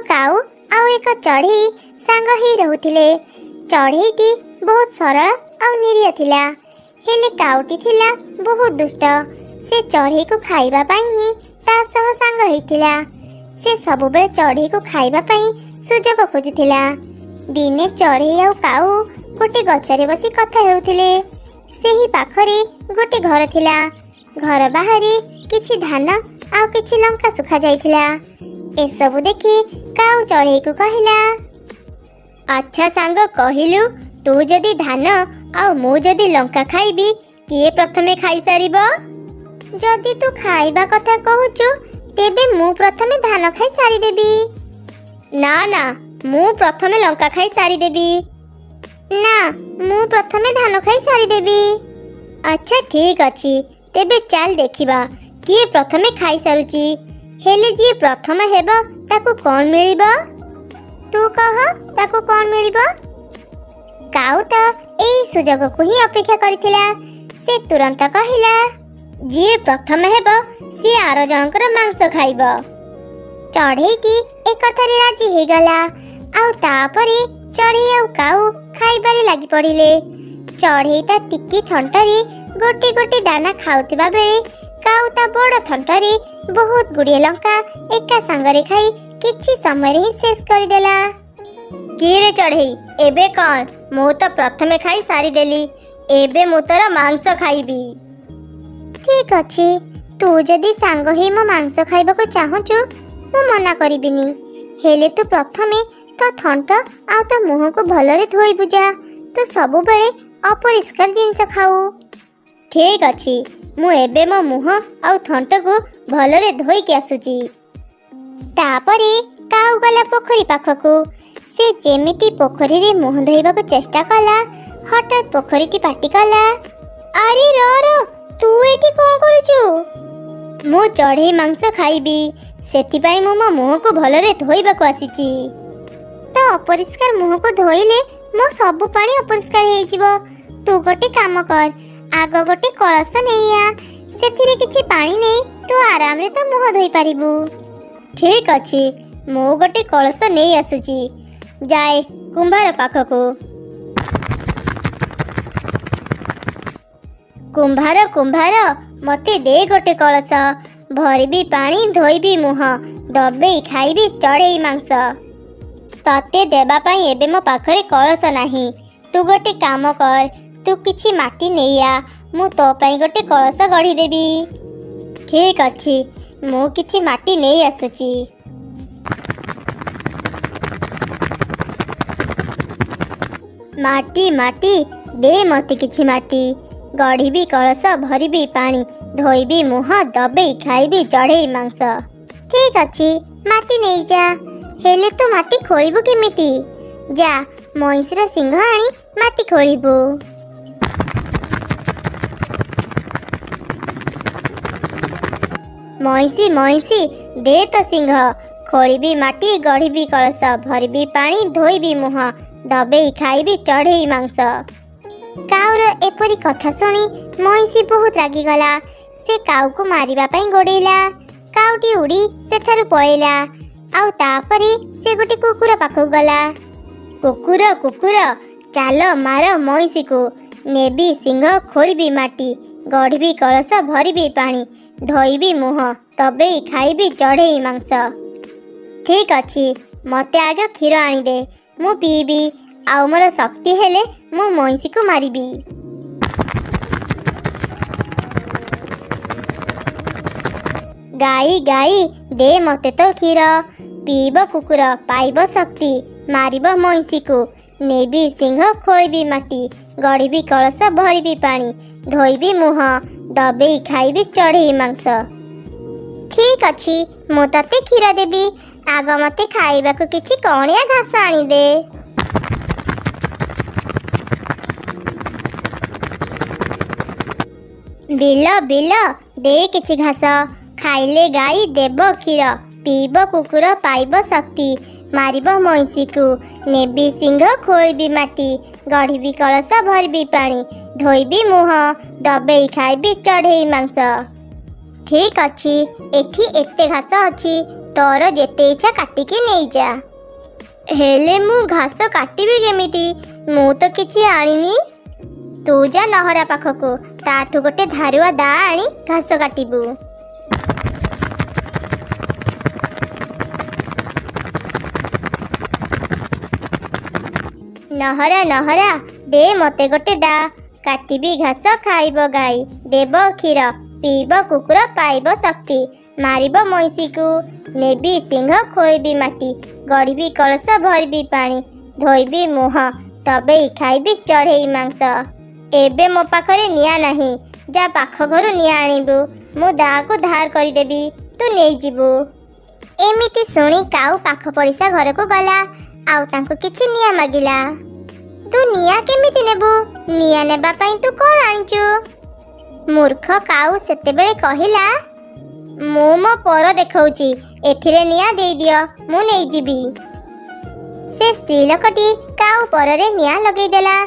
କାଉ ଆଉ ଏକ ଚଢ଼େଇ ସାଙ୍ଗ ହେଇ ରହୁଥିଲେ। ଚଢ଼େଇଟି ବହୁତ ସରଳ ଆଉ ନିରୀହ ଥିଲା, ହେଲେ କାଉଟି ଥିଲା ବହୁତ ଦୁଷ୍ଟ। ସେ ଚଢ଼େଇକୁ ଖାଇବା ପାଇଁ ହିଁ ତା ସହ ସାଙ୍ଗ ହେଇଥିଲା। ସେ ସବୁବେଳେ ଚଢ଼େଇକୁ ଖାଇବା ପାଇଁ ସୁଯୋଗ ଖୋଜୁଥିଲା। ଦିନେ ଚଢ଼େଇ ଆଉ କାଉ ଗୋଟେ ଗଛରେ ବସି କଥା ହେଉଥିଲେ। ସେହି ପାଖରେ ଗୋଟେ ଘର ଥିଲା। ଘର ବାହାରେ କିଛି ଧାନ ଆଉ କିଛି ଲଙ୍କା ଶୁଖା ଯାଇଥିଲା। ଏସବୁ ଦେଖି କାଉ ଚଢ଼େଇକୁ କହିଲା, ଆଚ୍ଛା ସାଙ୍ଗ, କହିଲୁ, ତୁ ଯଦି ଧାନ ଆଉ ମୁଁ ଯଦି ଲଙ୍କା ଖାଇବି, କିଏ ପ୍ରଥମେ ଖାଇସାରିବ? ଯଦି ତୁ ଖାଇବା କଥା କହୁଛୁ, ତେବେ ମୁଁ ପ୍ରଥମେ ଧାନ ଖାଇ ସାରିଦେବି। ନା ନା, ମୁଁ ପ୍ରଥମେ ଲଙ୍କା ଖାଇ ସାରିଦେବି। ନା, ମୁଁ ପ୍ରଥମେ ଧାନ ଖାଇ ସାରିଦେବି। ଆଚ୍ଛା, ଠିକ୍ ଅଛି, ତେବେ ଚାଲ ଦେଖିବା କିଏ ପ୍ରଥମେ ଖାଇସାରୁଛି। ହେଲେ ଯିଏ ପ୍ରଥମ ହେବ ତାକୁ କ'ଣ ମିଳିବ? ତୁ କହ, ତାକୁ କ'ଣ ମିଳିବ? କାଉ ତ ଏଇ ସୁଯୋଗକୁ ହିଁ ଅପେକ୍ଷା କରିଥିଲା। ସେ ତୁରନ୍ତ କହିଲା, ଯିଏ ପ୍ରଥମ ହେବ ସିଏ ଆର ଜଣଙ୍କର ମାଂସ ଖାଇବ। ଚଢ଼େଇଟି ଏକଥାରେ ରାଜି ହେଇଗଲା। ଆଉ ତାପରେ ଚଢ଼େଇ ଆଉ କାଉ ଖାଇବାରେ ଲାଗି ପଡ଼ିଲେ। ଚଢ଼େଇ ତା ଟିକି ଥଣ୍ଟରେ ଗୋଟେ ଗୋଟେ ଦାନା ଖାଉଥିବା ବେଳେ କାଉ ତା ବଡ଼ ଥଣ୍ଟରେ ବହୁତ ଗୁଡ଼ିଏ ଲଙ୍କା ଏକା ସାଙ୍ଗରେ ଖାଇ କିଛି ସମୟରେ ହିଁ ଶେଷ କରିଦେଲା। କିରେ ଚଢ଼େଇ, ଏବେ କ'ଣ? ମୁଁ ତ ପ୍ରଥମେ ଖାଇ ସାରିଦେଲି, ଏବେ ମୁଁ ତୋର ମାଂସ ଖାଇବି। ଠିକ୍ ଅଛି, ତୁ ଯଦି ସାଙ୍ଗ ହେଇ ମୋ ମାଂସ ଖାଇବାକୁ ଚାହୁଁଛୁ, ମୁଁ ମନା କରିବିନି। ହେଲେ ତୁ ପ୍ରଥମେ ତୋ ଥଣ୍ଟ ଆଉ ତୋ ମୁହଁକୁ ଭଲରେ ଧୋଇବୁ ଯା। ତୁ ସବୁବେଳେ ଅପରିଷ୍କାର ଜିନିଷ ଖାଉ। ଠିକ୍ ଅଛି, ମୁଁ ଏବେ ମୋ ମୁହଁ ଆଉ ଥଣ୍ଟକୁ ଭଲରେ ଧୋଇକି ଆସୁଛି। ତାପରେ କାଉ ଗଲା ପୋଖରୀ ପାଖକୁ। ସେ ଯେମିତି ପୋଖରୀରେ ମୁହଁ ଧୋଇବାକୁ ଚେଷ୍ଟା କଲା, ହଠାତ୍ ପୋଖରୀଟି ପାଟି କଲା, ଆରେ ର ର, ତୁ ଏଠି କ'ଣ କରୁଛୁ? ମୁଁ ଚଢ଼େଇ ମାଂସ ଖାଇବି, ସେଥିପାଇଁ ମୁଁ ମୋ ମୁହଁକୁ ଭଲରେ ଧୋଇବାକୁ ଆସିଛି। ତ ଅପରିଷ୍କାର ମୁହଁକୁ ଧୋଇଲେ ମୋ ସବୁ ପାଣି ଅପରିଷ୍କାର ହେଇଯିବ। ତୁ ଗୋଟେ କାମ କର, ଆଗ ଗୋଟେ କଳସ ନେଇ ଆ, ସେଥିରେ କିଛି ପାଣି ନେଇ ତୁ ଆରାମରେ ତୋ ମୁହଁ ଧୋଇପାରିବୁ। ଠିକ୍ ଅଛି, ମୁଁ ଗୋଟେ କଳସ ନେଇ ଆସୁଛି। ଯାଏ କୁମ୍ଭାର ପାଖକୁ। କୁମ୍ଭାର, କୁମ୍ଭାର, ମତେ ଦେ ଗୋଟେ କଳସ, ଭରିବି ପାଣି, ଧୋଇବି ମୁହଁ, ଦବେଇ ଖାଇବି ଚଢ଼େଇ ମାଂସ। ତତେ ଦେବା ପାଇଁ ଏବେ ମୋ ପାଖରେ କଳସ ନାହିଁ। ତୁ ଗୋଟେ କାମ କର, ତୁ କିଛି ମାଟି ନେଇ ଆ, ମୁଁ ତୋ ପାଇଁ ଗୋଟେ କଳସ ଗଢ଼ିଦେବି। ଠିକ୍ ଅଛି, ମୁଁ କିଛି ମାଟି ନେଇ ଆସୁଛି। ମାଟି ମାଟି, ଦେ ମତେ କିଛି ମାଟି, ଗଢ଼ିବି କଳସ, ଭରିବି ପାଣି, ଧୋଇବି ମୁହଁ, ଦବେଇ ଖାଇବି ଚଢ଼େଇ ମାଂସ। ଠିକ୍ ଅଛି, ମାଟି ନେଇଯା। ହେଲେ ତୁ ମାଟି ଖୋଳିବୁ କେମିତି? ଯା, ମଇଁଷିର ସିଂହ ଆଣି ମାଟି ଖୋଳିବୁ। ମଇଁଷି ମଇଁଷି, ଦେ ତ ସିଂହ, ଖୋଳିବି ମାଟି, ଗଢ଼ିବି କଳସ, ଭରିବି ପାଣି, ଧୋଇବି ମୁହଁ, ଦବେଇ ଖାଇବି ଚଢ଼େଇ ମାଂସ। କାଉର ଏପରି କଥା ଶୁଣି ମଇଁଷି ବହୁତ ରାଗିଗଲା। ସେ କାଉକୁ ମାରିବା ପାଇଁ ଗୋଡ଼େଇଲା। କାଉଟି ଉଡ଼ି ସେଠାରୁ ପଳେଇଲା। ଆଉ ତାପରେ ସେ ଗୋଟେ କୁକୁର ପାଖକୁ ଗଲା। କୁକୁର କୁକୁର, ଚାଲ ମାର ମଇଁଷିକୁ, ନେବି ସିଂହ, ଖୋଳିବି ମାଟି, ଗଢ଼ିବି କଳସ, ଭରିବି ପାଣି, ଧୋଇବି ମୁହଁ, ଦବେଇ ଖାଇବି ଚଢ଼େଇ ମାଂସ। ଠିକ୍ ଅଛି, ମତେ ଆଗ କ୍ଷୀର ଆଣିଦେ, ମୁଁ ପିଇବି, ଆଉ ମୋର ଶକ୍ତି ହେଲେ ମୁଁ ମଇଁଷିକୁ ମାରିବି। ଗାଈ ଗାଈ, ଦେ ମତେ ତ କ୍ଷୀର, ପିଇବ କୁକୁର ପାଇବ ଶକ୍ତି, ମାରିବ ମଇଁଷିକୁ, ନେବି ସିଂହ, ଖୋଳିବି ମାଟି, ଗଢ଼ିବି କଳସ, ଭରିବି ପାଣି, ଧୋଇବି ମୁହଁ, ଦବେଇ ଖାଇବି ଚଢ଼େଇ ମାଂସ। ଠିକ୍ ଅଛି, ମୁଁ ତତେ କ୍ଷୀର ଦେବି, ଆଗ ମତେ ଖାଇବାକୁ କିଛି କଅଁଳିଆ ଘାସ ଆଣିଦେ। ବିଲ ବିଲ, ଦେ କିଛି ଘାସ, ଖାଇଲେ ଗାଈ ଦେବ କ୍ଷୀର, ପିଇବ କୁକୁର ପାଇବ ଶକ୍ତି, ମାରିବ ମଇଁଷିକୁ, ନେବି ସିଂହ, ଖୋଳିବି ମାଟି, ଗଢ଼ିବି କଳସ, ଭରିବି ପାଣି, ଧୋଇବି ମୁହଁ, ଦବେଇ ଖାଇବି ଚଢ଼େଇ ମାଂସ। ଠିକ୍ ଅଛି, ଏଠି ଏତେ ଘାସ ଅଛି, ତୋର ଯେତେ ଇଚ୍ଛା କାଟିକି ନେଇଯା। ହେଲେ ମୁଁ ଘାସ କାଟିବି କେମିତି? ମୁଁ ତ କିଛି ଆଣିନି। ତୁ ଯା ନହରା ପାଖକୁ, ତାଠୁ ଗୋଟେ ଧାରୁଆ ଦା ଆଣି ଘାସ କାଟିବୁ। ନହରା ନହରା, ଦେ ମତେ ଗୋଟେ ଦା, କାଟିବି ଘାସ ଖାଇବ ଗାଈ, ଦେବ କ୍ଷୀର ପିଇବ କୁକୁର, ପାଇବ ଶକ୍ତି ମାରିବ ମଇଁଷିକୁ, ନେବି ସିଂହ ଖୋଳିବି ମାଟି, ଗଢ଼ିବି କଳସ ଭରିବି ପାଣି, ଧୋଇବି ମୁହଁ ତବେଇ ଖାଇବି ଚଢ଼େଇ ମାଂସ। ଏବେ ମୋ ପାଖରେ ନିଆଁ ନାହିଁ, ଯା ପାଖ ଘରୁ ନିଆଁ ଆଣିବୁ, ମୁଁ ଦାକୁ ଧାର କରିଦେବି, ତୁ ନେଇଯିବୁ। ଏମିତି ଶୁଣି କାଉ ପାଖ ପଡ଼ିଶା ଘରକୁ ଗଲା ଆଉ ତାଙ୍କୁ କିଛି ନିଆଁ ମାଗିଲା। ତୁ ନିଆଁ କେମିତି ନେବୁ? ନିଆଁ ନେବା ପାଇଁ ତୁ କ'ଣ ଆଣିଛୁ? ମୂର୍ଖ କାଉ ସେତେବେଳେ କହିଲା, ମୁଁ ମୋ ପର ଦେଖାଉଛି, ଏଥିରେ ନିଆଁ ଦେଇଦିଅ, ମୁଁ ନେଇଯିବି। ସେ ସ୍ତ୍ରୀ ଲୋକଟି କାଉ ପରରେ ନିଆଁ ଲଗେଇଦେଲା।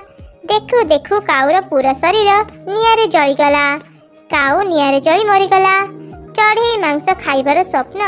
ଦେଖୁ ଦେଖୁ କାଉର ପୁରା ଶରୀର ନିଆଁରେ ଜଳିଗଲା। କାଉ ନିଆଁରେ ଜଳି ମରିଗଲା। ଚଢ଼େଇ ମାଂସ ଖାଇବାର ସ୍ୱପ୍ନ